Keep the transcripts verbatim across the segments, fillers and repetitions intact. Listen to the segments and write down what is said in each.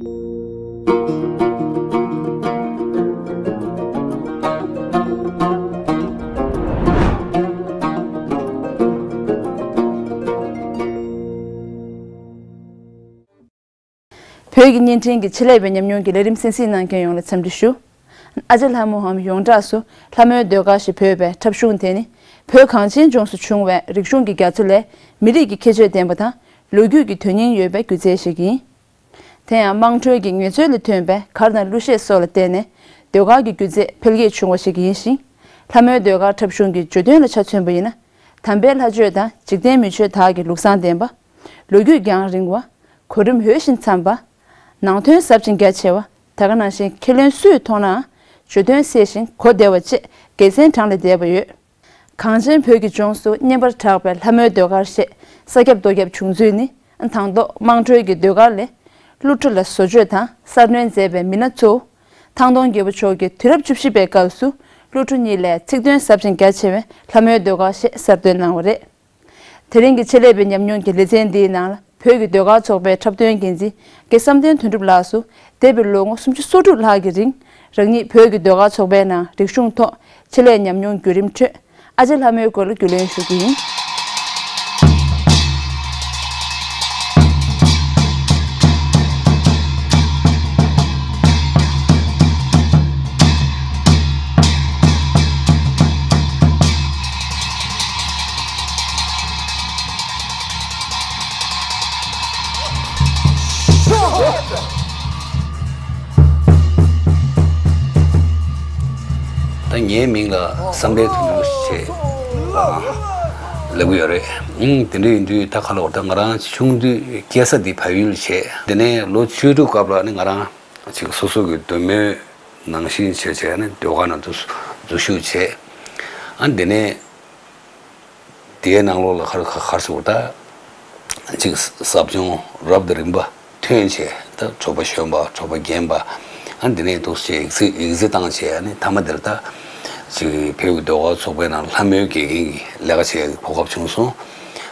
བོད་ཀྱི་བརྙན་འཕྲིན་གྱི་ཆེད་ལས་པའི་ཉམས་མྱོང་གི་ལས་རིམ་གསན་གཟིགས་གནང་མཁན་ཡོངས་ལ་འཚམས་འདྲི་ཞུ། ཨ་ཅེ་ལྷ་མོའམ་ཡོངས་གྲགས་སུ་ལྷ་མོའི་ཟློས་གར་ཞེས་འབོད་པའི་འཁྲབ་གཞུང་དེ་ནི། བོད་གངས་ཅན་ལྗོངས་སུ་བྱུང་བའི་རིག་གཞུང་གི་རྒྱ་མཚོ་ལས་མི་རིགས་ཀྱི་ཁྱད་ཆོས་ལྡན་པ་དང་། ལོ་རྒྱུས་ཀྱི་དོན་སྙིང་ཡོད་པའི་སྒྱུ་རྩལ་ཞིག་ཡིན། དེ་ཡང་དམངས་ཁྲོད་ཀྱི་ངལ་རྩོལ་ལས་ཐོན་པའི་གར་དང་གླུ་གཞས་སོགས་ལ་བརྟེན་ནས་ཟློས་གར་གྱི་སྒྱུ་རྩལ་འཕེལ་རྒྱས་བྱུང་བ་ཞིག་ཡིན་ཞིང་། ལྷ་མོའི་ཟློས་གར་འཁྲབ་གཞུང་གི་བརྗོད་དོན་ལ་ཆ་མཚོན་པ་ཡིན་ན། དམ་པའི་ལྷ་ཆོས་དང་འཇིག་རྟེན་མི་ཆོས་དག་གི་ལུགས་བཟང་ལྡན་པ། ལོ་རྒྱུས་རྒྱང་རིང་བ། གོ་རིམ་འོས་ཤིང་འཚམ་པ། ནང་དོན་ཟབ་ཅིང་རྒྱ་ཆེ་བ། དེ་ག་ནང་བཞིན་ཁས་ལེན་སུས་མཐོང་ནའང་བརྗོད་དོན་གསལ་ཞིང་གོ་བདེ་བ་བཅས་དགེ་མཚན་གྲངས་ལས་འདས་པ་ཡོད། གངས་ཅན་བོད་ཀྱི་ལྗོངས་སུ་སྙན་པར་གྲགས་པའི་ལྷ་མོའི་ཟློས་གར་ཞེས་ས་ཁྱབ་རྡོ་ཁྱབ་བྱུང་ཚུལ་ནི། དང་ཐོག་དམངས་ཁྲོད་ཀྱི་ཟློས་གར་ལས། གླུ་བྲོ་ལ་བཟོ་བཅོས་དང་གསར་སྣོན་མཛད་པའི་མི་སྣ་གཙོ་བོ། ཐང་སྟོང་རྒྱལ་པོ་མཆོག་གིས་དུས་རབས་བཅུ་བཞི་པའི་སྐབས་སུ་གླུ་བྲོ་གཉིས་ལས་ཚིག་དོན་ཟབ་ཅིང་རྒྱ་ཆེ་བའི་ལྷ་མོའི་ཟློས་གར་ཞེས་གསར་བཏོན་གནང་བ་རེད། དེ་རིང་གི་ཆེད་ལས་པའི་ཉམས་མྱོང་གི་ལེ་ཚན་འདིའི་ནང་ལ། བོད་ཀྱི་ཟློས་གར་ཚོགས་པའི་འཁྲབ་སྟོན་འགན་འཛིན་རྒན་བསམ་གཏན་དོན་གྲུབ་ལགས་སུ། འདས་པའི་ལོ་ངོ་སུམ་ཅུ་སོ་དྲུག་ལྷག་གི་རིང་། རང་ཉིད་བོད་ཀྱི་ཟློས་གར་ཚོགས་པའི་ནང་རིག་གཞུང་ཐོག་ཆེད་ལས་ཉམས་མྱོང་བརྒྱུད་རིམ་ཁྲོད། ཨ་ཅེ་ལྷ་མོའི་སྐོར་ལ་རྒྱུས་ལོན་ཞུ་རྒྱུ་ཡིན། ད་ངའི་མིང་ལ་བསམ་གཏན་དོན་གྲུབ་ཞེས་ལབ་ཀྱི་ཡོད་རེད། ཨང་། དེ་འདྲ་ཡིན་དུས་ད་ག་ལ་བར་ད་ང་རང་ཆུང་དུས་སྐྱེས་ས་འདི་བལ་ཡུལ་བྱས། དེ་ནས་ལོ་བཅུ་དྲུག་སྐབས་ལ་ནི་ང་རང་ཅིག་སོ་སོ་གི་འདོད་མོས་ནང་བཞིན་བྱས་བྱས་ནས་ཟློས་གར་ནང་དུ་འཛུལ་ཞུགས་བྱས། ཨ། དེ་ནས་དེའི་ནང་ལོགས་ལ་ག་རེ་ག་རེ་ཟེར་བ། ད་ཅིག་ཟབ་སྦྱོང་རབ་དང་རིམ་པ་ཐོན་བྱས། ད་གྲོགས་པོ་གཞོན་པ། གྲོགས་པོ་རྒན་པ། ཨ། དེ་ནས་འདུག་བྱས་ཡིག་ཚད་ཡིག་ཚད་བཏང་བྱས། ཨ་ནི་མཐའ་མ་དེར་ད་ཅིག་བོད་ཀྱི་ཟློས་གར་ཚོགས་པའི་ནང་ལྷ་མོའི་དགེ་རྒན་གྱི་ལས་ཀ་བྱེད་ཡག་གི་གོ་སྐབས་བྱུང་སོང་།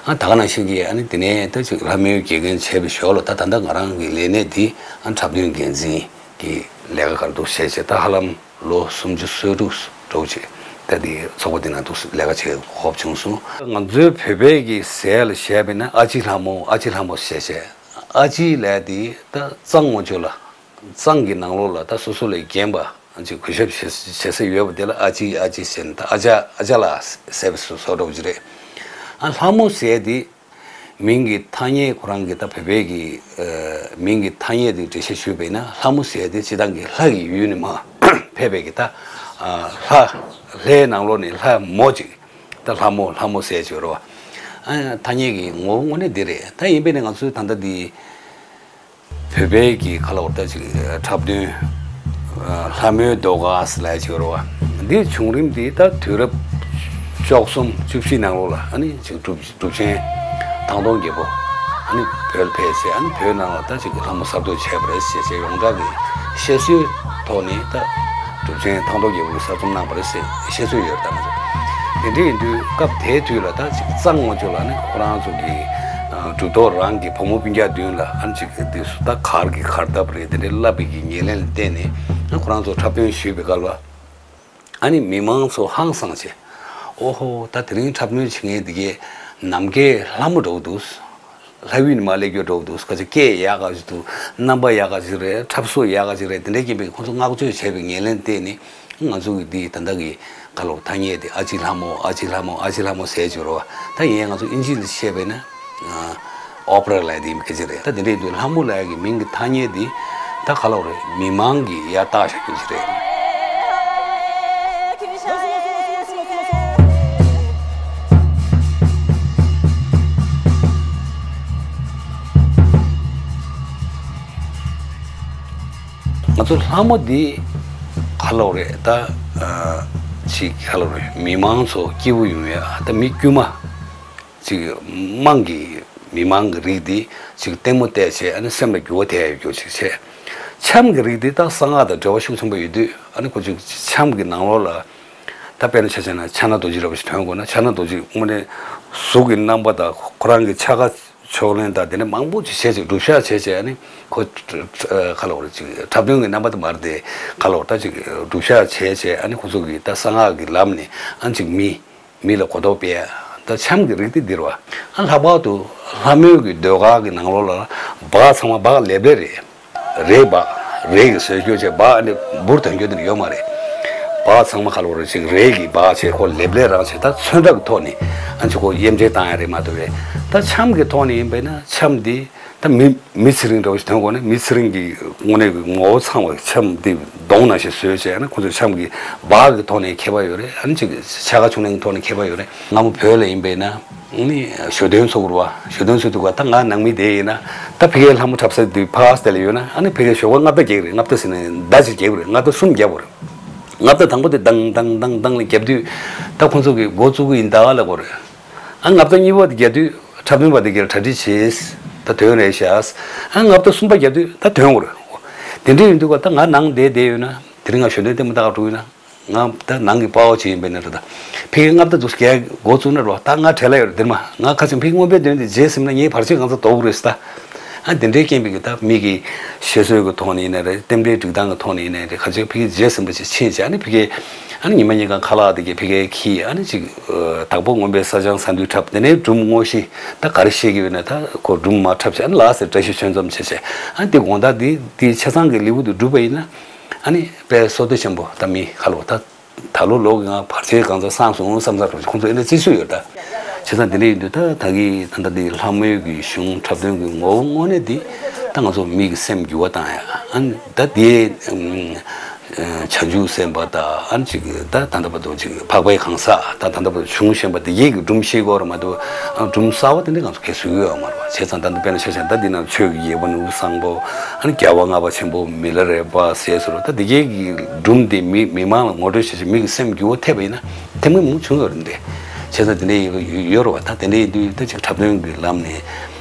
ཨ། ད་ག་ནང་བཞིན་གྱི། ཨ་ནི་དེ་ནས་ད་ཅིག་ལྷ་མོའི་དགེ་རྒན་བྱས་པའི་ཞོར་ལ་ད་ད་ལྟ་ང་རང་གི་ལས་གནས་འདི། ཨ། འཁྲབ་སྟོན་འགན་འཛིན་གྱི་ལས་ཀ་ག་རེ་འདུག་བྱས་བྱས། ད་ཧ་ལམ་ལོ་སུམ་ཅུ་སོ་དྲུག་འགྲོ་བྱས། ད་འདི་ཚོགས་པ་འདི་ནང་འདུག་ལས་ཀ་བྱེད་གོ་སྐབས་བྱུང་སོང་། ང་ཚོའི་བོད་པའི་གི་ཟས་ལ་བཤད་པས་ན། ཨ་ཅེ་ལྷ་མོ། ཨ་ཅེ་ལྷ་མོ་ཟེར་བྱས། ཨ་ཅེ་ལབ་ཡག་འདི་ད་གཙང་ངོ་ཅོག་ལ། གཙང་གི་ནང་ལོགས་ལ་ད་སོ་སོ་ལས་རྒན་པ་ཅིག་གུས་ཞབས་བྱེད་བྱེད་ས་ཡོད་པ་དེ་ལ་ཨ་ཅེ། ཨ་ཅེ་ཟེར་ནས། ད་ཨ་ཅག། ཨ་ཅག་ལགས་ཟེར་བའི་བཟོ་འདྲ་བོ་ཅིག་རེད། ཨ། ལྷ་མོ་ཟེར་ཡག་འདི་མིང་གི་ཐ་སྙད། ཁོ་རང་གི་ད་བོད་པའི་གི། ཨ། མིང་གི་ཐ་སྙད་དེ་འགྲེལ་བཤད་ཞུས་པས་ན། ལྷ་མོ་ཟེར་ཡག་དེ་སྤྱིར་བཏང་གི་ལྷ་གི་ཡུལ་ནས་མར་ཕེབས་པའི་གི། ད། ཨ། ལྷ། ལྷའི་ནང་ལོགས་ནས་ལྷ་མོ་ཅིག། ད་ལྷ་མོ། ལྷ་མོ་ཟེར་བྱས་རེད་བ། ཨ། ཐ་སྙད་ཀྱི་ངོ་བོ་དངོས་གནས་འདི་རེད། ད་ཡིན་པས་ན་ང་ཚོའི་ད་ལྟ་འདི་བོད་པའི་གི་ག་ལ་བར་ད་ཅིག་འཁྲབ་སྟོན། ཨ། ལྷ་མོའི་ཟློས་གར་ཟེར་ལབ་ཡག་ཅིག་ཡོད་རེད་བ། འདིའི་བྱུང་རིམ་འདི་ད་དུས་རབས་བཅུ་གསུམ་བཅུ་བཞི་ནང་ལོགས་ལ། ཨ་ནི་ཅིག་གྲུབ་གྲུབ་ཆེན་ཐང་སྟོང་རྒྱལ་པོ། ཨ་ནི་བོད་ལ་ཕེབས་བྱས། ཨ་ནི་བོད་ནང་ལ་ད་ཅིག་ལྷ་མོ་གསར་གཏོད་བྱས་པ་རེད་ཟེར་བྱས་ཡོངས་གྲགས་ཀྱི་བཤད་སྲོལ་ཐོག་ནས། ད་གྲུབ་ཆེན་ཐང་སྟོང་རྒྱལ་པོ་གིས་གསར་རྩོམ་གནང་བ་རེད་ཟེར་བཤད་སྲོལ་ཡོད་རེད། ད་ང་ཚོ་དེ་འདྲ་ཡིན་དུས་སྐབས་དེའི་དུས་ལ་ད་ཅིག་གཙང་ངོ་ཅོག་ལ་ནི་ཁོ་རང་ཚོ་གི། ཨ། གྲུབ་ཐོབ་རང་གི་བུ་མོ་སྤུན་ཀྱག་མདུན་ལ། ཨ་ནི་ཅིག་དེ་ད་གར་གྱི་གར་སྟབས་རེད། དེ་འདྲ་བསླབ་པའི་གི་ཉེར་ལེན་ལ་བརྟེན་ནས། ཨ། ཁོ་རང་ཚོ་འཁྲབ་སྟོན་ཞུས་པའི་སྐབས་ལ། ཨ་ནི་མི་མང་ཚོ་ཧང་སངས་བྱས། ཨོ་ཧོ། ད་དེ་རིང་འཁྲབ་སྟོན་བྱེད་མཁན་དེ་གས་ནམ་མཁའི་ལྷ་མོ་འདྲ་བོ་འདུག། ལྷ་དབུས་ནས་མར་སླེབས་རྒྱུ་འདྲ་བོ་འདུག། སྐད་ཆ། སྐད་ཡག་ག་ཅིག་འདུག། རྣམ་པ་ཡག་ག་ཅིག་རེད། འཁྲབ་སོ་ཡག་ག་ཅིག་རེད། དེ་འདྲ་སྐད་པས་ཁོང་ཚོ་བསྔགས་བརྗོད་བྱས་པའི་ཉེར་ལེན་བརྟེན་ནས། ང་ཚོ་གི་འདི་ད་ལྟ་གི་ག་ལ་བར་ཐ་སྙད་དེ། ཨ་ཅེ་ལྷ་མོ། ཨ་ཅེ་ལྷ་མོ། ཨ་ཅེ་ལྷ་མོ་ཟེར་བྱས་རེད་བ། ད་ཡིན་ཡང་ང་ཚོ་ཨིན་ཇི་ལ་བཤད་པས་ན། ཨ། ཨོ་པེ་ར་ལབ་ཡག་དེ་ཡིན་པ་སྐད་ཆ་རེད། ད་དེ་འདྲ་ཡིན་དུས་ལྷ་མོ་ལབ་ཡག་གི་མིང་གི་ཐ་སྙད་འདི་ད་ག་ལ་བར་རེད། མི་མང་གིས་ཡར་བཏགས་བཞག་རྒྱུ་ཅིག་རེད། ང་ཚོ་ལྷ་མོ་འདི་ག་ལ་བར་རེད། ད། ཨ། ཅིག་ག་ལ་བར་རེད། མི་མང་ཚོ་སྐྱིད་པོ་ཡོང་ཡག། ད་མི་དཀྱུས་མ་ཅིག་དམངས་ཀྱི། མི་མང་གི་རིགས་འདི་ཅིག་ལྟད་མོ་བལྟས་བྱས། ཨ་ནི་སེམས་ལ་འགྱུར་བ་ཐེབས་ཡག་ཅིག་བྱས། འཆམ་གྱི་རིགས་འདི་ད་གསང་སྔགས་དང་འབྲེལ་བ་ཤུགས་ཆེན་པོ་ཡོད་དུས། ཨ་ནི་ཁོ་ཅིག་འཆམ་གྱི་ནང་ལོགས་ལ། ད་དཔེར་ན་ཆ་བཞག་ན་ཕྱག་ན་རྡོ་རྗེ་འདྲ་བོ་ཞིག་ཐོན་དགོས་ན། ཕྱག་ན་རྡོ་རྗེ་དངོས་གནས་གཟུགས་ཀྱི་རྣམ་པ་དང་ཁོ་རང་གི་ཕྱག་ཁ། ཕྱག་ལེན་དང་དེ་ནས་མང་པོ་ཅིག་བྱས་ཅིག་སྒྲུབ་ཞག་བྱས་བྱས། ཨ་ནི་ཁོ་ཁ་ལོ་རེ་ཅིག་འཁྲབ་སྟོན་གྱི་རྣམ་པ་དེ་མར་དེ་ཁ་ལོ་ད་ཅིག་སྒྲུབ་ཞག་བྱས་བྱས། ཨ་ནི་ཁོ་ཚོ་གི་ད་གསང་སྔགས་ཀྱི་ལམ་ནས་ཨ་ནི་ཅིག་མི་མི་ལ་གོ་རྟོགས་སྤེལ་ཡ། ད་འཆམ་གྱི་རིགས་དེ་འདིར་བ། ཨ་ལྷག་པར་དུ་ལྷ་མོའི་གི་ཟློས་གར་གྱི་ནང་ལོགས་ལ་སྦག་ཚང་མ་སྦག་ལེབ་ལེབ་རེད། རས་སྦག་རས་ཀྱི་བཟོས་རྒྱུ་བྱས། སྦག་ཨ་ནི་འབུར་འདོན་རྒྱུ་དེ་ཡོད་མ་རེད། སྦག་ཚང་མ་ཁ་ལོ་རེ་ཅིག་རས་ཀྱི་སྦག་བྱས་ཁོ་ལེབ་ལེབ་རང་བྱས། ད་ཚོན་ཁྲ་གི་ཐོག་ནས་ཨ་ཅིག་ཁོ་དབྱེ་འབྱེད་བཏང་ཡ་རེད་མ་གཏོགས་རེད། ད་འཆམ་གྱི་ཐོག་ནས་ཡིན་པས་ན་འཆམ་འདི་ད་མི་མི་ཚེ་རིང་འདྲ་བོ་ཞིག་དོན་གོ་ནས། མི་ཚེ་རིང་གི་དངོས་གནས་ཀྱི་ངོ་བོ་ཚང་བའི་འཆམ་འདི་གདོང་ནང་བཞིན་བཟོས་བྱས་ན། ཁོ་ཚོས་འཆམ་གྱི་སྦག་གི་ཐོག་ནས་མཁས་པ་ཡོད་རེད། ཨ་ནི་ཅིག་ཕྱྭ་ཁ་ཆུང་ལེན་གྱི་ཐོག་ནས་མཁས་པ་ཡོད་རེད། སྔ་མོ་བོད་ལ་ཡིན་པས་ན་ཨ་ནི་ཞོ་སྟོན་ཚོགས་རུ་བ། ཞོ་སྟོན་ཚོགས་དུས་ག་ད་ང་ནང་མི་དེ་ཡིན་ན། ད་ཕ་གིའི་ལྷ་མོ་འཁྲབ་ས་དེ་ཕ་གི་དེ་ལ་ཡོད་ན། ཨ་ནི་ཕ་གིའི་ཞོགས་པ་མངའ་བདག་རྒྱག་གི་རེད། མངའ་བདག་ཟེར་ནས་མདའ་ཅིག་རྒྱག་གི་རེད། མངའ་བདག་གསུམ་རྒྱག་གི་རེད། མངའ་བདག་དང་པོ་དེ་ལྡང་ལྡང་ལྡང་ལྡང་ལ་རྒྱབ་དུས་ད་ཁོ་ཚོ་གིས་འགོ་བཙུགས་ཀྱི་ཡིན་ད་ལབ་དགོས་རེད། ཨ་མངའ་བདག་གཉིས་པ་དེ་རྒྱག་དུས་འཁྲབ་སྟོན་པ་དེ་གིས་གྲ་སྒྲིག་བྱེད། ད་ཐོན་རེད་ཤག་ཨ་མངའ་བདག་གསུམ་པ་རྒྱག་དུས་ད་ཐོན་དགོས་རེད། དེ་འདྲ་ཡིན་དུས་ག་ད་ང་ནང་བསྡད་བསྡད་ཡོད་ན། དེ་རིང་ང་ཞོ་སྟོན་ལྟད་མོ་ལྟ་ག་འགྲོ་ཡིན་ན། ང་ད་ནང་གི་དཔའ་བོ་ཅིག་ཡིན་པས་ན་རེད། ད་ཕ་གིའི་མངའ་བདག་འདུག་སེ་འགོ་བཙུགས་ན་རོ། ད་ང་བྲེལ་ལ་ཡོད་རེད། འདིར་མ་ང་ཁ་ཆེམས་ཕ་གིའི་རྔོན་དཔོན་དོན་དེ་བརྗེད་ཟིན་ན་ངའི་བར་ཆད་གང་ཚ་ལྡོག་རེད་ཟེར། ད་ཨ་དེ་འདྲའི་རྐྱེན་པས་གི་ད་མི་གི་བཤད་སྲོལ་གི་ཐོག་ནས་ཡིན་ན་རེད། རྟེན་འབྲེལ་སྒྲིག་སྟངས་གི་ཐོག་ནས་ཡིན་ན་རེད། ཁ་ཆེམས་ཕ་གིའི་བརྗེད་ཟིན་པ་ཅིག་ཕྱིན་བྱས། ཨ་ནི་ཕ་གིའི་ཨ་ནི་ཉི་མ་ཉིན་གང་ཁ་ལག་དེ་གི་ཕ་གིའི་ཁྱི་ཨ་ནི་ཅིག་བདག་པོ་རྔོན་དཔོན་ས་ཆང་ཟ་དུས་འཁྲབ། དེ་ནས་སྒྲུང་དངོས་གཞི་ད་ག་རེ་བཤད་ཀྱི་ཡོད་ན། ད་ཁོ་སྒྲུང་མར་འཁྲབ་བྱས། ཨ་ནི་ལགས་སེ་བཀྲ་ཤིས་ཆོས་འཛོམས་བྱས་བྱས། ཨ་ནི་དེ་དགོང་དག་དེ་དེ་ཆ་ཚང་གི་ལེའུ་དེ་གྲུབ་པ་ཡིན་ན། ཨ་ནི་དཔེ་བསོད་བདེ་ཆེན་པོ། ད་མི་ཁ་ལོ་ད་ད་ལོ་ལོ་གི་ང་བར་ཆད་གང་ཚ་སངས་སོང་བསམ་ས་འགྲོ། ཁོང་ཚོ་ཨེ་འདྲ་བརྩི་སྲོལ་ཡོད། ད་བྱས་ཙང་དེ་འདྲ་ཡིན་དུས་ད་ད་གི་ད་ལྟ་འདི་ལྷ་མོའི་གི་གཞུང་འཁྲབ་སྟོན་གི་ངོ་བོ་དངོས་གནས་འདི་ད་ང་ཚོ་མི་གི་སེམས་འགྱུར་བ་བཏང་ཡ། ཨ་ནི་ད་དེ་ཨམ་ཨ་བྱང་ཆུབ་སེམས་དཔའ་དང་། ཨ་ནི་ཅིག་ད་ད་ལྟ་བར་དུ་ཅིག་འཕགས་པའི་གང་ཟག་ད་ད་ལྟ་བར་དུ་བྱུང་བཞིན་པ་དེ་གས་ཀྱི་སྒྲུང་བཤད་དགོས་རེད་མ་གཏོགས། ཨ་སྒྲུང་གསར་བ་དེ་འདྲ་ང་ཚོ་གས་བཟོ་གི་ཡོད་མ་རེད་བ། བྱས་ཙང་ད་ལྟ་དཔེར་ན་ཆ་བཞག་ན་ད་འདི་ནང་ཆོས་ཀྱི་རྒྱལ་པོ་ནོར་བུ་བཟང་པོ། ཨ་ནི་རྒྱལ་བ་ལྔ་པ་ཆེན་པོ་མི་ལ་རས་པ་ཟེར་སོགས། ད་འདི་གས་ཀྱི་སྒྲུང་དེ་མི་མི་མང་ལ་ངོ་སྤྲོད་བྱས་བྱས་མི་གི་སེམས་འགྱུར་བ་ཐེབས་པ་ཡིན་ན་དེ་མི་མང་བྱུང་ཡོད་རེད་འདི། བྱས་ཙང་དེ་འདྲ་ཡོད་ཡོད་རེད་བ། ད་དེ་འདྲ་ཡིན་དུས་ད་ཅིག་འཁྲབ་སྟོན་གྱི་ལམ་ནས་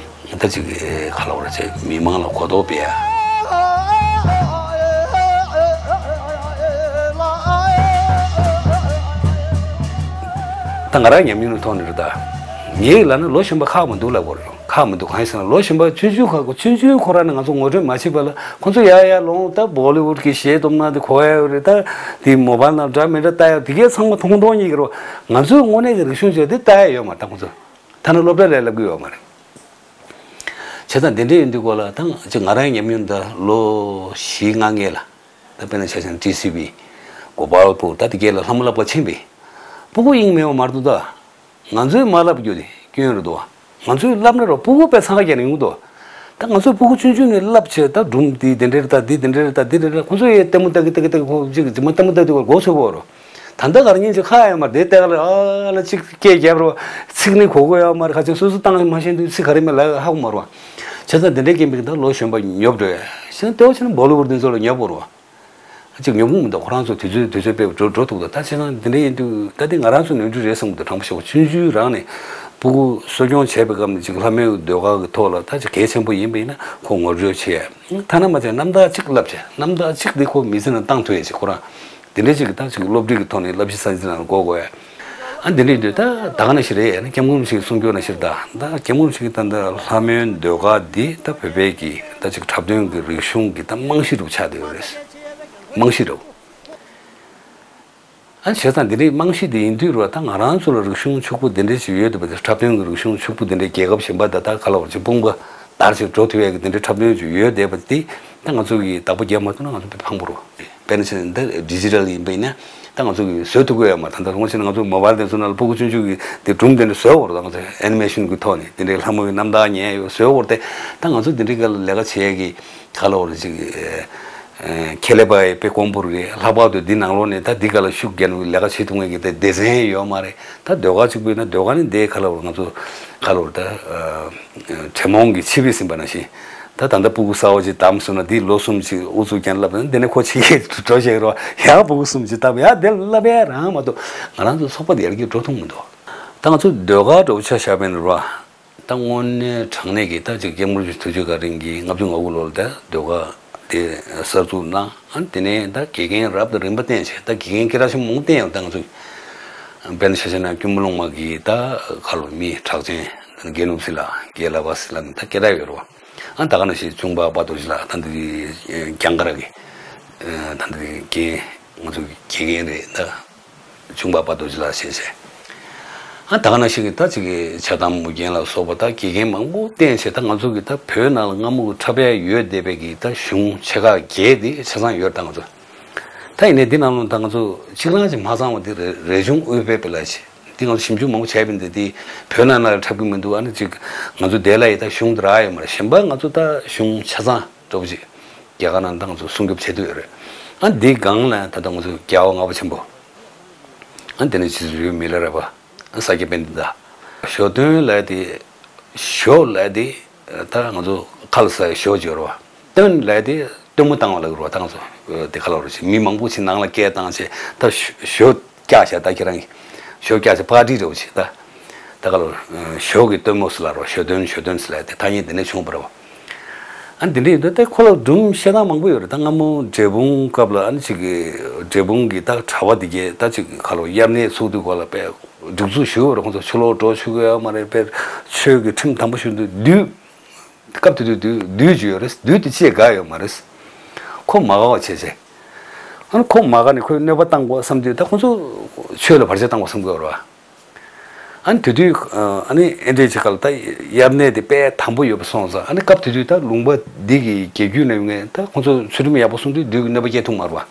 ད་ཅིག་ག་ལབ་དགོས་རེད། ཅིག་མི་མང་ལ་གོ་རྟོགས་སྤེལ་ཡ། ད་ང་རང་ཉམས་མྱོང་གི་ཐོག་ནས་རེད། ད་ངས་ལབ་ན་ལོ་གཞོན་པ་ཁག་མི་འདུག་ལབ་དགོས་རེད། ཁག་མི་འདུག། གང་ཡིན་ཟེར་ན་ལོ་གཞོན་པ་ཆུང་ཆུང་ཁག་གོ། ཆུང་ཆུང་ཁོ་རང་ནས་ང་ཚོ་ངོ་སྤྲོད་མ་བྱེད་པ་ལ་ཁོ་ཚོ་ཡར་ཡར་ལོངས། ད་བོ་ལི་ཝུཌ་གི་གཞས་སྡོམ་ན་དེ་གོ་ཡ་ཡོད་རེད། ད་དེ་མོ་བཱལ་ནང་འདྲ་མི་འདྲ་ལྟ་ཡ་དེ་གས་ཚང་མ་མཐོང་མཐོང་ཉིད་ཀྱི་རོ། ང་ཚོའི་དངོས་གནས་ཀྱི་རིག་གཞུང་བྱས་དེ་ལྟ་ཡ་ཡོད་མ་རེད། ད་ཁོ་ཚོ་ཐ་ན་སློབ་གྲྭ་ལ་ལབ་གི་ཡོད་མ་རེད། བྱས་ཙང་དེ་འདྲ་ཡིན་དུས་གོ་ལ་ད་ཅིག་ང་རང་ཉམས་མྱོང་ད་ལོ་བཞི་ལྔ་སྔས་ལ། ད་དཔེར་ན་ཆ་བཞག་ན་ཊི་སི་བི། གོ་པལ་པུར། ད་དེ་གས་ལ་ལྷ་མོ་བསླབ་ག་ཕྱིན་པས། སྤུ་གུ་དབྱིངས་མེད་པ་མ་གཏོགས་ད། ང་ཚོས་མ་བསླབ་རྒྱུ་དེ་སྐྱོན་རེད་དོ། ང་ཚོས་བསླབ་ན་རོ་སྤུ་གུ་དཔེ་འཚང་ཁ་རྒྱག་ནས་ཡོང་གི་འདུག། ད་ང་ཚོས་སྤུ་གུ་ཆུང་ཆུང་ནས་བསླབ་བྱས། ད་སྒྲུང་འདི་འདི་འདྲ་རེད། ད་འདི་འདི་འདྲ་རེད། ད་འདི་འདི་འདྲ་རེད། ཁོ་ཚོ་ཡས་ལྟད་མོ་ལྟ་གི་ལྟ་གི་ལྟ་གི་ཁོ་ཅིག་ཅིག་མ་ལྟད་མོ་ལྟ་དུས་སྐོར་མགོ་ཚོས་པོ་རོ། ད་ལྟ་ག་རེ་ཉིན་ཅིག་ཁ་ཡོད་མ་རེད། དེ་ལྟ་ག་ལ་ཨ་ལ་ཅིག་སྐད་རྒྱབ་རོ། ཚིག་ནི་གོ་གོ་ཡོད་མ་རེད། ཁ་ཆེན་སོ་སོ་བཏང་མ་ཤེས་དུས་ཚིག་ག་རེ་མེད་ལ་ཧ་གོ་མ་རོ། བྱས་ཙང་འདི་འདྲའི་རྐྱེན་པས་ད་ལོ་གཞོན་པ་ཉོབ་འགྲོ་ཡ། བྱས་ཙང་ལྟེ་བ་བྱས་ན་བོ་ལི་ཝུཌ་འདི་ཚོ་ལ་ཉོབ་དགོས་རོ། ཅིག་ཉོབ་གི་མི་འདུག། ཁོ་རང་ཚོ་དུས་ཚོད་དུས་ཚོད་དཔེ་འགྲོ་འགྲོ་ཐུབ་འདུག། ད་བྱས་ཙང་འདི་འདྲ་ཡིན་དུས་ད་འདི་ང་རང་ཚོ་ནོར་འཁྲུལ་རེད་བསམ་གི་འདུག། དྲང་པོ་བཤད་པ་ཆུང་ཆུང་རང་ནས་སྤུ་གུ་གསོ་སྐྱོང་བྱས་པའི་སྐབས་ནས་ཅིག་ལྷ་མོའི་ཟློས་གར་གྱི་ཐོག་ལ་ད་ཅིག་གལ་ཆེན་པོ་ཡིན་པ་ཡིན་ན་ཁོ་ངོ་སྤྲོད་བྱེད་ཡ། ཐ་ན་མ་བྱས་རྣམ་ཐར་གཅིག་བསླབ་བྱས། རྣམ་ཐར་གཅིག་འདི་ཁོ་མི་ཚེ་ནང་བཏང་ཐུབ་ཡ་ཅིག་ཁོ་རང་འདི་འདྲ་ཅིག་གི་ད་ཅིག་སློབ་ཁྲིད་ཀྱི་ཐོག་ནས་བསླབ་གཞི་གསར་བརྗེ་ནང་འགོ་དགོས་ཡ། ཨ་འདི་འདྲ་ཡིན་དུས་ད་ད་ག་ནང་བཞིན་རེད། ཨ་ནི་སྐྱབས་མགོན་རིན་པོ་ཆེས་གསུང་རྒྱུ་ནང་བཞིན་ད་ད་སྐྱབས་མགོན་རིན་པོ་ཆེ་གིས་ད་ད་ལྷ་མོའི་ཟློས་གར་འདི་ད་བོད་པའི་གི་ད་ཅིག་འཁྲབ་སྟོན་གྱི་རིག་གཞུང་གི་ད་རྨང་གཞི་རུ་ཆགས་བསྡད་ཡོད་རེད། རྨང་གཞི་རུ། ཨ་བྱས་ཙང་འདི་འདྲའི་རྨང་གཞི་འདི་ཡིན་དུས་རུ་ད་ང་རང་ཚོ་ལ་རིག་གཞུང་ཕྱུག་པོ་འདི་འདྲའི་ཅིག་ཡོད་འདུག་པ། འཁྲབ་སྟོན་གྱི་རིག་གཞུང་ཕྱུག་པོ་འདི་འདྲའི་རྒྱལ་ཁབ་གཞན་པ་ད་ད་ག་ལ་བར་ཅིག་དཔུང་པ་དར་ཅིག་འགྲོ་ཐུབ་ཡས་ཀྱི་འདི་འདྲའི་འཁྲབ་སྟོན་ཅིག་ཡོད་བསྡད་པ་འདི་ད་ང་ཚོ་གིས་བདག་པོ་རྒྱབ་མ་ཐུབ་ན་ང་ཚོ་དཔེ་ཕངས་པོ་རེད། དཔེར་ན་ཆ་ནས་འདི་ཌི་ཇི་ཊལ་ཡིན་པ་ཡིན་ན་ད་ང་ཚོ་གིས་བཟོ་ཐུབ་ཀྱི་ཡོད་མ་རེད། ད་ལྟ་དངོས་གཞི་ནས་ང་ཚོ་མོ་བཱལ་དེ་ཚོ་ནང་ལ་སྤུ་གུ་ཆུང་ཆུང་གིས་དེ་སྒྲུང་དེ་འདྲ་བཟོ་དགོས་རེད། ད་ང་ཚོ་ཨེ་ནི་མེ་ཤན་གྱི་ཐོག་ནས་དེ་འདྲའི་ལྷ་མོ་ཡི་རྣམ་ཐར་ཉན་ཡོད་བཟོ་དགོས་རེད་དེ། ད་ང་ཚོ་དེ་འདྲའི་སྒང་ལ་ལས་ཀ་བྱེད་ཡས་ཀྱི་ག་ལ་བར་ཅིག་ཁེ་ལས་པ་ཡི་དཔེ་དཀོན་པོ་རེད། ལྷག་པར་དུ་འདི་ནང་ལོགས་ནས་ད་འདི་ག་ལ་ཤུགས་རྒྱག་ནས་ལས་ཀ་བྱེད་ཐུབ་མཁན་གྱི་ད་སྡེ་ཚན་ཡོད་མ་རེད། ད་ཟློས་གར་གཅིག་པུ་ཡིན་ན་ཟློས་གར་ནི་འདི་ག་ལ་བར་ང་ཚོ་ག་ལ་བར་ད་གྲེ་མོང་གི་ཆིབས་ཟིན་པ་ནང་བཞིན། ད་ད་ལྟ་སྤུ་གུ་གསར་པ་ཅིག་བདམས་སོང་ན་འདི་ལོ་གསུམ་ཅིག་ཨུ་ཚུགས་ཀྱང་བསླབ་ན་འདི་ནས་ཁོ་ཕྱི་རྒྱལ་དུ་འགྲོ་བྱེད་རོགས་ཡང་སྤུ་གུ་གསུམ་ཅིག་བདམས་ཡང་འདི་བསླབ་ཡ་རང་མ་གཏོགས་ང་རང་ཚོ་ཚོགས་པ་དེ་ཡར་རྒྱས་འགྲོ་ཐུབ་མི་འདུག། ད་ང་ཚོ་ཟློས་གར་འདྲ་བོ་ཆ་བཞག་པ་ཡིན་ན་རོ། ད་དངོས་གནས་དྲང་གནས་ཀྱི་ད་ཅིག་སྐྱབས་མགོན་རིན་པོ་ཆེ་ཐུགས་རྗེ་བཀའ་དྲིན་གྱིས་ལྔ་བཅུ་ང་དགུ་ལོར་ད་ཟློས་གར་དེ་གསར་འཛུགས་གནང་། ཨ་དེ་ནས་ད་དགེ་རྒན་རབ་དང་རིམ་པ་བསྟེན་བྱས་ད་དགེ་རྒན་སྐད་གྲགས་ཆེན་པོ་མང་བསྟེན་ཡོད། ད་ང་ཚོ་དཔེར་ན་ཆ་བཞག་ན་སྐྱོར་མོ་ལུང་མ་གི་ད་ག་ལ་མི་གྲགས་ཅན་ དགེ་ནུབ་སི་ལ་དགེ་ལ་བ་སི་ལ་ད་སྐད་གྲགས་ཡོད་རེད་བ། ཨ་ད་ག་ནང་བཞིན་ཅུང་པ་པ་རྡོ་རྗེ་ལགས་ད་འདི་རྒྱང་གར་གི་ད་འདི་རྒན་ང་ཚོ་དགེ་རྒན་རེད་ད། ཅུང་པ་པ་རྡོ་རྗེ་ལགས་བྱས་བྱས། ཨ་ད་ག་ནང་བཞིན་གི་ད་ཅིག་གི་ཕྱག་དམ་མུ་རྒྱན་ལ་སོགས་པ་ད་དགེ་རྒན་མང་པོ་བསྟེན་བྱས་ད་ང་ཚོ་གི་ད་བོད་ནང་ལ་སྔ་མོ་གི་འཁྲབ་ཡ་ཡོད་བསྡད་པའི་གི་ད་གཞུང་ཆེ་ཁག་བརྒྱད་དེ་ཆ་ཚང་ཡོད་ད་ང་ཚོ། ད་ཡིན་ནའི་འདི་ནང་ལོགས་ད་ང་ཚོ་གཅིག་རང་ཅིག་མ་ཚང་བ་འདི་རེ་རེ་ཆུང་དབུས་པའི་པེ་ལ་ཆེ་འདི་ང་ཚོ་ཞིབ་འཇུག་མང་པོ་བྱས་པ་འདི་འདི་བོད་ནང་ལ་འཁྲབ་གི་མི་འདུག་ཨ་ནི་ཅིག་ང་ཚོ་དེ་ལ་ཡི་ད་གཞུང་འདི་རག་ཡོད་མ་རེད། གཞན་པ་ང་ཚོ་ད་གཞུང་ཆ་ཚང་འདྲ་པོ་ཅིག་རྒྱ་གར་ནང་ད་ང་ཚོ་སྲུང་སྐྱོབ་བྱེད་འདོད་ཡོད་རེད། ཨ་འདི་སྒང་ལ་ད་ལྟ་ང་ཚོ་རྒྱལ་བ་ལྔ་པ་ཆེན་པོ་ཨ་འདི་ནི་རྗེ་བཙུན་མི་ལ་རས་པ་ཨ་ས་སྐྱ་པཎྜི་ཏ། ཞོ་སྟོན་ལ་དེ་ཞོ་ལ་དེ་ད་ང་ཚོ་ཁ་ལ་ཟ་ཞོ་ཅིག་ཡོད་རེད་བ། སྟོན་ལ་དེ་སྟོན་མོ་བཏང་བ་ལ་ཡོད་རེད་བ། ད་ང་ཚོ་དེ་ཁ་ལ་རེད་ཅིག་མི་མང་པོ་ཅིག་ནང་ལ་སྐད་བཏང་བྱས་ད་ཞོ་ཞོ་བཀྱག་བྱས་ད་ཁྱེད་རང་གིས་ཞོ་བཀྱག་བྱས་པར་ཊི་འདྲ་པོ་ཅིག་ད་ད་ཁ་ལ་ཞོ་གི་སྟོན་མོ་ཟེར་ལ་རེད་བ། ཞོ་སྟོན་ཞོ་སྟོན་ཟེར་ལ་དེ་ཐ་སྙད་དེ་ནས་བྱུང་བ་རེད་བ། ཨ་འདི་འདྲ་ཡིན་དུས་ད་ཁོ་ལ་སྒྲུང་བཤད་སྟངས་མང་པོ་ཡོད་རེད། ད་སྔ་མོ་འབྲས་སྤུངས་སྐབས་ལ་ཨ་ནི་ཅིག་གི་འབྲས་སྤུངས་ཀྱི་ད་གྲྭ་པ་འདི་གས་ད་ཅིག་ཁ་ལོ་དབྱར་གནས་ཚུགས་དུས་སྐོར་ལ་དཔེ་སྒྲིག་འཛུགས་ཞུས་པ་རེད། ཁོང་ཚོ་ཕྱི་ལོགས་འགྲོ་ཆོག་གི་ཡོད་མ་རེད། དཔེ་ཆོས་ཀྱི་ཁྲིམས་དམ་པོ་ཞུ་འདུག་བདུད་སྐབས་དེ་དུས་བདུད་བདུད་ཅིག་ཡོད་རེད། བདུད་དེ་ཅིག་དགའ་ཡོད་མ་རེད། ཁོ་མ་དགའ་བ་བྱས་བྱས་ཨ་ནི་ཁོ་མ་དགའ་ནས་ཁོས་གནོད་པ་བཏང་དགོས་བསམ་དུས་ད་ཁོང་ཚོ་ཆོས་ལ་བར་ཆད་བཏང་དགོས་བསམ་གི་ཡོད་རེད་བ། ཨ་ནི་དེ་དུས་ཨ་ནི་ཨེ་འདྲས་ཅིག་ག་ལ་ད་དབྱར་གནས་དེ་དཔེ་དམ་པོ་ཡོད་པ་སོང་ཙང་ཨ་ནི་སྐབས་དེ་དུས་ད་ལུང་པ་འདི་གི་རྒྱལ་རྒྱུད་ནས་ཡོང་མཁན་ད་ཁོང་ཚོ་ཚུལ་ཁྲིམས་ཡག་པོ་སྲུང་དུས་བདུད་ཀྱི་གནོད་པ་སྐྱེལ་ཐུབ་མ་རེད་བ། བྱས་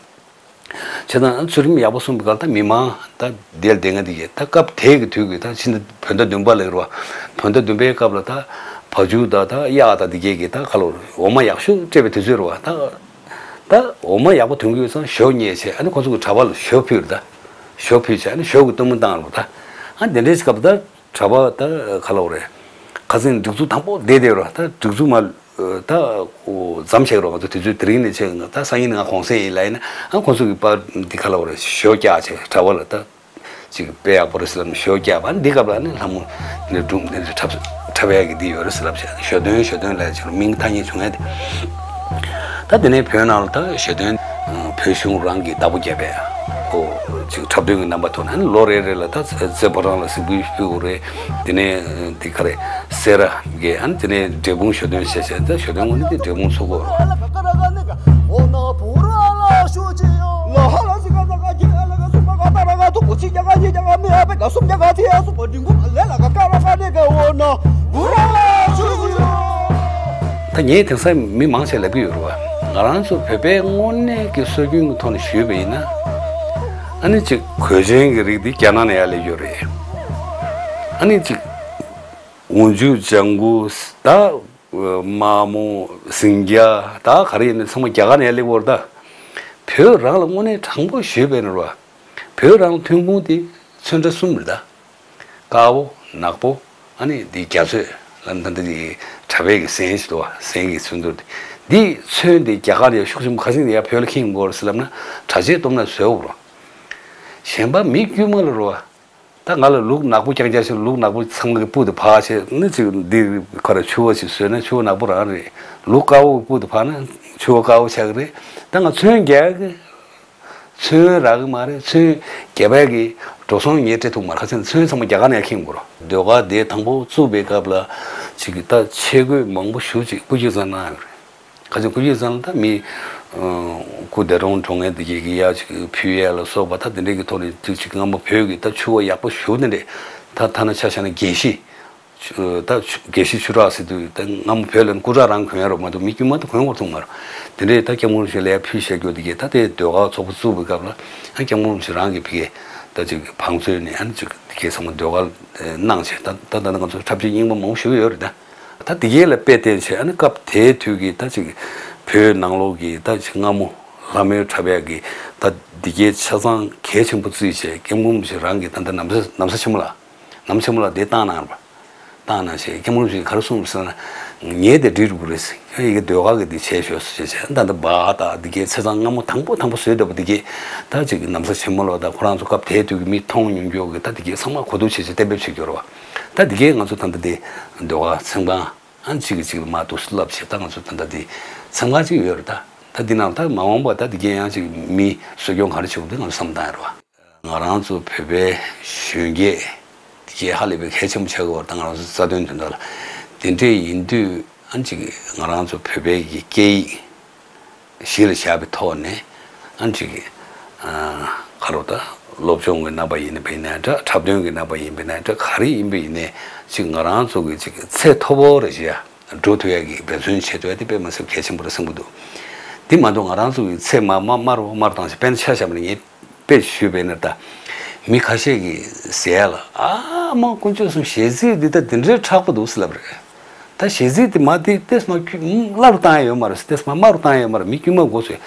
ཙང་ཨ་ནི་ཚུལ་ཁྲིམས་ཡག་པོ་སྲུང་བའི་སྐབས་ད་མི་མང་ད་དེ་ལ་དེ་སྔ་དེ་གས་ད་སྐབས་དེ་གི་དུས་ཀྱི་ད་ཕྱི་ཟླ་བོད་ཟླ་བདུན་པ་ལ་ཡོད་རེད་བ། བོད་ཟླ་བདུན་པའི་སྐབས་ལ་ད་བ་ཕྱུགས་ད་ད་གཡག་ད་དེ་གས་ཀྱི་ད་ག་ལོ་འོ་མ་ཡག་ཤོས་སྤྲད་པའི་དུས་ཚོད་རེད་བ། ད་ད་འོ་མ་ཡག་པོ་ཐོན་གྱི་ཡོད་ཙང་ཞོ་རྙེད་བྱས་ཨ་ནི་ཁོ་ཚོ་གི་གྲྭ་པ་ལ་ཞོ་ཕུལ་རེད་ད། ཞོ་ཕུལ་བྱས་ཨ་ནི་ཞོ་གི་སྟོན་མོ་བཏང་རེད་ད། ཨ་དེ་འདྲའི་སྐབས་ད་གྲྭ་པ་ད་ག་ལབ་དགོས་རེད། ཁ་སང་སྒྲིག་འཛུགས་དང་པོ་བསྡད་བསྡད་རོགས་ད་སྒྲིག་འཛུགས་མ་ད་འཛོམས་བྱས་རོགས། ང་ཚོ་དུས་ཚོད་དེ་རིང་ནས་བྱས་ད་སང་ཉིན་ང་གུང་སེང་ཡིན་ལབ་ཡིན་ན་ཨ་ཁོང་ཚོ་གི་པར་འདི་ག་ལབ་དགོས་རེད། ཞོ་བཀྱག་བྱས་གྲྭ་པ་ལ་ད། ཅིག་དཔེ་ཡག་པོ་རེད་ཟེར་ལབ་ནས་ཞོ་བཀྱག་པ་འདི་སྐབས་ལ་ནི་ལྷ་མོ་ནི་སྒྲུང་འདི་འདྲ་འཁྲབ་འཁྲབ་ཡག་གི་འདི་ཡོད་རེད་ཟེར་ལབ་བྱས་ཞོ་སྟོན་ཞོ་སྟོན་ལབ་ཅིག་མིང་ཐ་སྙད་བྱུང་ཡག་དེ། ད་དེ་ནས་བོད་ནང་ལ་ད་ཞོ་སྟོན་བོད་གཞུང་རང་གི་བདག་པོ་བརྒྱབ་པས་ཁོ་ཅིག་འཁྲབ་སྟོན་གྱི་རྣམ་པ་ཐོག་ནས་ལོ་རེ་རེ་ལ་ད་རྩེ་ཕོ་བྲང་ལ་གཟིགས་འབུལ་ཕུལ་དགོས་རེད། དེ་ནས་འདི་ག་རེ་སེ་ར་གི་ཨ་ནི་དེ་ནས་འབྲས་སྤུངས་ཞོ་སྟོན་བྱས་བྱས་ད་ཞོ་སྟོན་དངོས་གནས་དེ་འབྲས་སྤུངས་ཚུགས་དགོས་རེད། ད་ངས་དེང་སང་མི་མང་ཆེ་ལབ་ཀྱི་ཡོད་རེད་བ། ང་རང་ཚོ་བོད་པའི་དངོས་གནས་ཀྱི་སྲོལ་རྒྱུན་གྱི་ཐོག་ནས་ཞུས་པ་ཡིན་ན། ཨ་ནི་གཅིག་གོས་ཆེན་གྱི་རིགས་འདི་རྒྱ་ནག་ནས་ཡར་སླེབས་ཡོད་རེད། ཨ་ནི་གཅིག་འོག་འཇུག་ལྗང་གུ་ད། དམར་མོ་ཟིང་སྐྱ་ད་ག་རེ་ཡིན་ནའི་ཚང་མ་རྒྱ་གར་ནས་སླེབས་པ་རེད་ད། བོད་རང་ལ་དངོས་གནས་དྲང་པོ་ཞུས་པ་ཡིན་ན་རེད་བ། བོད་རང་ལ་ཐོན་ཁུངས་དེ་ཚོན་ཁྲ་གསུམ་རེད་ད། དཀར་པོ་ནག་པོ་ཨ་ནི་འདི་རྒྱ་ཚོས་ལ་ད་ལྟ་འདི་གྲྭ་པའི་གི་ཟན་ཞིག་འདུག་བ། ཟན་གྱི་ཚོན་མདོག་འདི་འདི་ཚོན་འདི་རྒྱ་གར་ནས་ཤུགས་ཆེན་པོ་ཁ་སང་འདི་ཡར་བོད་ལ་ཁྱེར་ཡོང་གི་ཡོད་རེད་ཟེར་ལབ་ན་གྲྭ་ཆས་སྟོབས་ན་བཟོས་འོ་རེད། གཞན་པ་མི་དཀྱུས་མ་ལ་རེད་བ། ད་ང་ལ་ལུག་ནག་པོ་རྐྱང་རྐྱང་ཞིག་ལུག་ནག་པོ་ཚང་མ་གི་སྤུ་དེ་ཕར་བྱས་ནི་ཅིག་འདི་ཁ་ར་ཕྱུ་པ་ཞིག་བཟོས་ན་ཕྱུ་པ་ནག་པོ་རང་རེད། ལུག་དཀར་པོ་གི་སྤུ་དེ་ཕར་ན་ཕྱུ་པ་དཀར་པོ་ཆགས་ཀྱི་རེད། ད་ང་ཚོན་རྒྱག་གི་ཚོན་རག་གི་མ་རེད། ཚོན་རྒྱ་བལ་གི་འགྲོ་སོང་ངས་སྤྲད་ཐུབ་མ་རེད། ཁ་སང་ཚོན་ཚང་མ་རྒྱ་གར་ནས་ཁྱེར་དགོས་རེད། ཟློས་གར་དེ་དང་པོ་བཙུགས་པའི་སྐབས་ལ་ཅིག་ད་ཆས་གོས་མང་པོ་ཞེ་ཅིག་སྐུ་སྐྱེ་ཚང་གནང་ཡོད་རེད། ཁ་སང་སྐུ་ཡོད་ཙང་ལ་ད་མི་སྐུ་འདས་གྲོངས་འགྲོ་མཁན་དེ་གའི་གི་ཡ་ཅིག་ཕུལ་ཡས་ལ་སོགས་པ་ད་དེ་འདྲའི་གི་ཐོག་ནས་དུས་ཅིག་སྔ་མོ་བོད་ཀྱི་ད་ཕྱུ་པ་ཡག་པོ་ཞེ་དེ་འདྲས་ད་ཐ་ན་ཆ་བཞག་ན་དགེ་བཤེས་ད་དགེ་བཤེས་ཆོས་གྲགས་ཟེར་དུས་ད་སྔ་མོ་བོད་ལ་སྐུ་དྲག་རང་གོན་ཡ་རོགས་མ་གཏོགས་མི་དཀྱུས་མ་ད་གོན་བར་ཐུག་མ་རེད། དེ་འདྲས་ད་སྐྱབས་མགོན་རིན་པོ་ཆེ་ལ་ཡ་ཕུལ་བཞག་རྒྱུ་དེ་གའི་ད་དེ་ཟློས་གར་ཚོགས་པ་བཙུགས་པའི་སྐབས་ལ་ཨ་སྐྱབས་མགོན་རིན་པོ་ཆེ་རང་གི་ཕ་གི་ད་ཅིག་བང་མཛོད་ནས་ཨ་ནི་ཅིག་དེ་གའི་ཚང་མ་ཟློས་གར་གནང་བྱས་ད་ད་ད་ང་ཚོ་འཁྲབ་ཆས་རྙིང་པ་མང་པོ་ཞིག་ཡོད་རེད་ད། ད་འདི་གས་ལ་དཔེ་བལྟས་བྱས་ཨ་ནི་སྐབས་དེའི་དུས་ཀྱི་ད་ཅིག་བོད་ནང་ལོགས་ཀྱི་ད་ཅིག་སྔ་མོ་ལྷ་མོའི་འཁྲབ་ཡག་གི་ད་འདི་གས་ཆ་ཚང་གལ་ཆེན་པོ་བརྩིས་བྱས་སྐྱབས་མགོན་རིན་པོ་ཆེ་རང་གི་ད་ལྟ་ན་བཟའ་ན་བཟའ་ཆེན་མོ་ལ་ན་བཟའ་ཆེན་མོ་ལ་དེ་བཏང་གནང་བ། བཏང་གནང་བྱས་སྐྱབས་མགོན་རིན་པོ་ཆེས་ག་རེ་གསུངས་རེད་ཟེར་ན། ངས་དེ་འགྲིག་འགྲོ་གི་རེད་ཟེར། ཁྱོད་ཡི་གེ་ཟློས་གར་གི་འདི་བྱས་ཤོག་ཟེར་བྱས་བྱས་ད་ལྟ་སྦ་ད་འདི་གས་ཆ་ཚང་སྔ་མོ་དང་པོ་དང་པོ་བཟོས་བསྡད་པ་འདི་གས་ད་ཅིག་ན་བཟའ་ཆེན་མོ་ལ་ད་ཁོ་རང་ཚོ་སྐབས་དེའི་དུས་ཀྱི་མི་མཐོང་མྱོང་རྒྱུ་གི་ད་འདི་གས་ཚང་མ་གོ་བསྡུར་བྱས་བྱས་གཏན་འབེབས་བྱེད་རྒྱུ་རེད་བ། ད་འདི་གས་ང་ཚོ་ད་ལྟ་འདི་ཟློས་གར་ཚན་པ་ཨང་གཅིག་གིས་གཅིག་ལ་མར་འདུག་སེ་ལབ་བྱས་ད་ང་ཚོ་ད་ལྟ་འདི་ཚན་ཁག་གཅིག་ཡོད་རེད་ད། ད་འདི་ནང་ད་མ་འོངས་པ་ད་འདི་གས་ཡང་གཅིག་མི་གསོ་སྐྱོང་ག་རེ་བྱེད་དགོས་འདི་ང་ཚོ་བསམ་བཏང་ཡོད་རེད་བ། ང་རང་ཚོ་བོད་པའི་གཞོན་སྐྱེས་འདི་ ཞེས་ཧ་ལས་པའི་གལ་ཆེན་པོ་ཆགས་ཀྱི་ཡོད་པ་དང་། ང་རང་ཚོ་རྩ་དོན་དོན་དག་ལ་དེ་འདྲས་ཡིན་དུས། ཨ་ཅིག་ང་རང་ཚོ་བོད་པའི་གི་སྐད་ཡིག་གཞི་ལ་བཞག་པའི་ཐོག་ནས། ཨ་ཅིག་ཨ་ག་རེ་ད། སློབ་སྦྱོང་གི་རྣམ་པ་ཡིན་པ་ཡིན་ན་འདྲ། འཁྲབ་སྟོན་གྱི་རྣམ་པ་ཡིན་པ་ཡིན་ན་འདྲ། ག་རེ་ཡིན་པ་ཡིན་ནའི་ཅིག་ང་རང་ཚོ་གི་ཅིག་ཚད་མཐོ་པོ་རེ་ཞིག་ཡ་འགྲོ་ཐུབ་ཡ་གི་འབད་བརྩོན་བྱེད་ཐུབ་ཡ་དེ་དཔེ་མི་སྲིད་གལ་ཆེན་པོ་རེད་བསམ་གྱི་འདུག་དེ་མ་གཏོགས་ང་རང་ཚོ་གི་ཚད་མ་མ་དམའ་རུ་དམའ་རུ་བཏང་ཞིང་། དཔེར་ན་ཆ་བཞག་པ་ན་ངས་དཔེ་ཞུས་པ་ཡིན་ན། ད་མི་ཁ་ཤས་ཀྱིས་ཟེར་ཡ་ལ། ཨ་མ་དཀོན་མཆོག་གསུམ། གཞས་ཚིག་འདི་ད་འདི་འདྲའི་མཁྲེགས་པོ་འདུག་ཟེར་ལབ་རེད། ད་གཞས་ཚིག་དེ་མ་དེ་ཏོག་ཙམ་མ་ཁྱོད་སླ་རུ་བཏང་ཡ་ཡོད་མ་རེད། ཏོག་ཙམ་མ་དམའ་རུ་བཏང་ཡ་ཡོད་མ་རེད། མི་དཀྱུས་མ་གོ་ཚོད།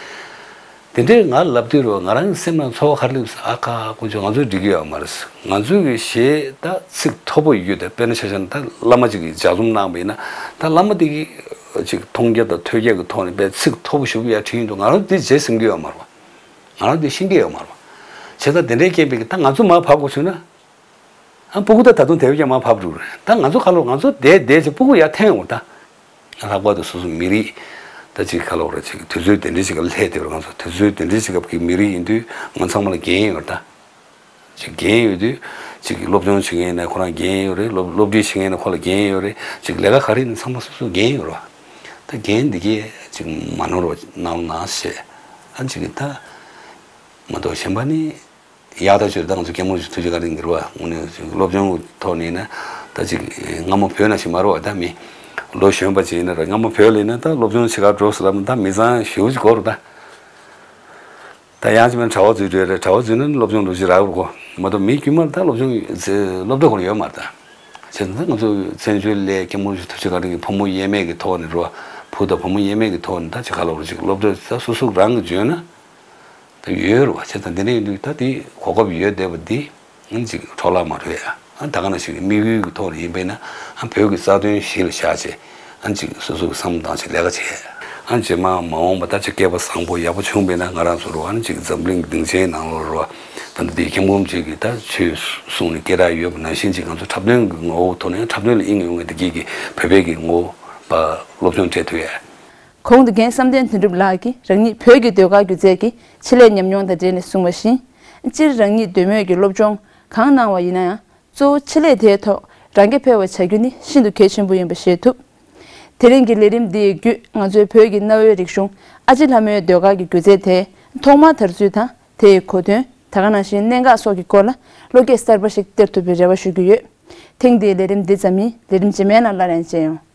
དེ་འདྲའི་ང་ལབ་དུས་རེད་བ། ང་རང་གི་སེམས་ནང་ཚོར་བ་ག་རེ་སླེབས་སོང་། ཨ་ཁ་དཀོན་མཆོག། ང་ཚོས་འགྲིག་གི་ཡོད་མ་རེད། ང་ཚོའི་གི་གཞས་ད་ཚིག་མཐོ་པོ་ཡོད་དེ། དཔེར་ན་ཆ་བཞག་ན་ད་བླ་མ་ཅིག་གིས་ལྗགས་རྩོམ་གནང་བ་ཡིན་ན། ད་བླ་མ་དེ་གིས་ཅིག་མཐོང་རྒྱ་དང་ཐོས་རྒྱ་གི་ཐོག་ནས་དཔེ་ཚིག་མཐོ་པོ་ཞེ་པོ་ཡར་བྲིས་ཡོང་དུས། ང་རང་དེ་བརྗེད་ཟིན་གི་ཡོད་མ་རེད་བ། ང་རང་དེ་ཤེས་ཀྱི་ཡོད་མ་རེད་བ། བྱས་ཙང་དེ་འདྲའི་རྐྱེན་པས་ཀྱི་ད་ང་ཚོ་མར་བབས་དགོས་བྱུང་ན། ཨ་སྤུ་གུ་ད་ད་དུང་དེ་བས་ཀྱང་མར་བབས་འགྲོ་རེད། ད་ང་ཚོ་ཁ་ལོ། ང་ཚོ་བསྡད་བསྡད་ཅིག་སྤུ་གུ་ཡར་འཐེན་འོང་ད། ལྷག་པར་དུ་སོ་སོ་མི་རིགས་ད་ཅིག་ཁ་ལོ་རེད། ཅིག་དུས་ཚོད་དེ་འདྲའི་ཅིག་སྐབས་སླེབས་བསྡད་པ་རེད། ང་ཚོ་དུས་ཚོད་དེ་འདྲའི་ཅིག་སྐབས་ཀྱི་མི་རིགས་ཡིན་དུས། ང་ཚང་མ་ལ་འགན་ཡོད་རེད་ད། ཅིག་འགན་ཡོད་དུས། ཅིག་སློབ་སྦྱོང་བྱེད་མཁན་ཡིན་ན་ཁོ་རང་འགན་ཡོད་རེད། སློབ་སློབ་ཁྲིད་བྱེད་མཁན་ཡིན་ན་ཁོ་ལ་འགན་ཡོད་རེད། ཅིག་ལས་ཀ་ག་རེ་ཡིན་ན་ཚང་མ་སོ་སོ་འགན་ཡོད་རེད་བ། ད་འགན་འདི་གས་ཅིག་མ་ནོར་བ་གནང་རོགས་གནང་ཞེས། ཨ་ཅིག་ད་མ་གཏོགས་གཞན་པ་ནི། ཡག་ཐག་ཆོད་ད་ང་ཚོ་སྐྱབས་མགོན་ཆེན་པོ་ཐུགས་རྗེ་བཀའ་དྲིན་གྱིས་རེད་བ། དངོས་གནས་སློབ་སྦྱོང་གི་ཐོག་ནས་ཡིན་ན། ད་ཅིག་སྔ་མོ་བོད་ནང་བཞིན་མ་རེད་བ། ད་མི་ལོ་གཞོན་པ་ཅིག་ཡིན་ན་ར། སྔ་མོ་བོད་ལ་ཡིན་ན་ད་སློབ་སྦྱོང་བྱེད་གར་འགྲོ་ཟེར་ལབ་ན། ད་མི་ཚང་ཞེ་པོ་ཅིག་འགོར་རེད་ད། ད་ཡང་ཅིག་མིན་གྲྭ་པ་འཛུལ་འགྲོ་རེད། གྲྭ་པ་འཛུལ་ན་སློབ་སྦྱོང་ལོ་གཅིག་རག་རུ་གོ་མ་གཏོགས། མི་དཀྱུས་མ་ད་སློབ་སྦྱོང་སློབ་གྲྭ་ཁོ་ན་ཡོད་མ་རེད་ད། བྱས་ཙང་ད་ང་ཚོ་བཙན་བྱོལ་ལ་སྐྱབས་མགོན་ཆེན་པོ་ཐུགས་རྗེ་བཀའ་དྲིན་གྱིས་ཕོ་མོ་དབྱེ་མེད་ཀྱི་ཐོག་ནས་རེད་བ། བུ་དང་བུ་མོ་དབྱེ་མེད་ཀྱི་ཐོག་ནས་ད་ཅིག་ཁ་ལོ་རུ་ཅིག་སློབ་གྲྭ་ད་སོ་སོ་རང་གིས་འཇོན་ན། ད་ཡོད་རེད་བ། བྱས་ཙང་འདི་འདྲ་ཡིན་དུས་ད་དེ་གོ་སྐབས་ཡོད་བསྡད་པ་འདི་ཨང་ཅིག་འཕྲོ་བརླག་མ་འགྲོ་ཡ། ཨ་ད་ག་ནང་བཞིན་དམིགས་ཡུལ་གྱི་ཐོག་ནས་ཡིན་པས་ན། ཨ་བོད་ཀྱི་རྩ་དོན་གཞི་ལ་བཞག་བྱས། ཨ་ཅིག་སོ་སོ་གི་བསམ་བློ་བཏང་བྱས་ལས་ཀ་བྱས། ཨ་རྗེས་མ་མ་འོངས་པ་ད་ཅིག་སྐལ་པ་བཟང་པོ་ཡག་པོ་བྱུང་བས་ན། ང་རང་ཚོ་རུ་ཨ་ཅིག་འཛམ་གླིང་གི་སྡིངས་ཆའི་ནང་ལོགས་རུ་ད་འདི་སྐྱབས་མགོན་ཆེན་པོ་མཆོག་གིས་ད་ཆོས་གསུངས་ནས་སྐད་གྲགས་ཡོད་པ་ནང་བཞིན་ཅིག་ང་ཚོ་འཁྲབ་སྟོན་གྱི་ངོ་བོ་ཐོག་ནས། འཁྲབ་སྟོན་ལ་དབྱིངས་ཡོད་མཁན་དེ་གས་ཀྱིས་བོད་པའི་གི་ངོ་བོ་པ་སློབ་སྦྱོང་སྤྲད་ཐུབ་ཡ། གོང་དུ་རྒན་བསམ་གཏན་དོན་གྲུབ་ལགས་ཀྱིས་རང་ཉིད་བོད་ཀྱི་ཟློས་གར་སྒྱུ་རྩལ་གྱི་ཆེད་ལས་ཉམས་མྱོང་དང་འབྲེལ་ནས་གསུངས་པ་བཞིན། སྤྱིར་རང་ཉིད་འདོད་མོས་ཀྱི་སློབ་སྦྱོང་གང་གནང་བ་ཡིན་ན་ཡང་། གཙོ་བོ་ཆེད་ལས་དེའི་ཐོག་རང་རྐྱ་འཕེར་བ་བྱ་རྒྱུ་ནི་ཤིན་ཏུ་གལ་ཆེན་པོ་ཡིན་པ་ཤེས་ཐུབ། དེ་རིང་གི་ལས་རིམ་འདི་ཡི་བརྒྱུད། ང་ཚོའི་བོད་ཀྱི་གནའ་བོའི་རིག་གཞུང་ཨ་ཅེ་ལྷ་མོའི་ཟློས་གར་གྱི་སྒྱུ་རྩལ་དེ་ཐོག་མར་དར་ཚུལ་དང་། དེའི་གོ་དོན། དེ་ག་ནང་བཞིན་གནད་འགག་སོགས་ཀྱི་སྐོར་ལ་བློ་སྐྱེད་གསར་པ་ཞིག་སྟེར་ཐུབ་པའི་རེ་བ་ཞུ་རྒྱུ་ཡོད། ཐེངས་འདིའི་ལས་རིམ་འདི་ཙམ་ཡིན། ལས་རིམ་རྗེས་མའི་ནང་སླར་ཡང་མཇལ་ཡོང་།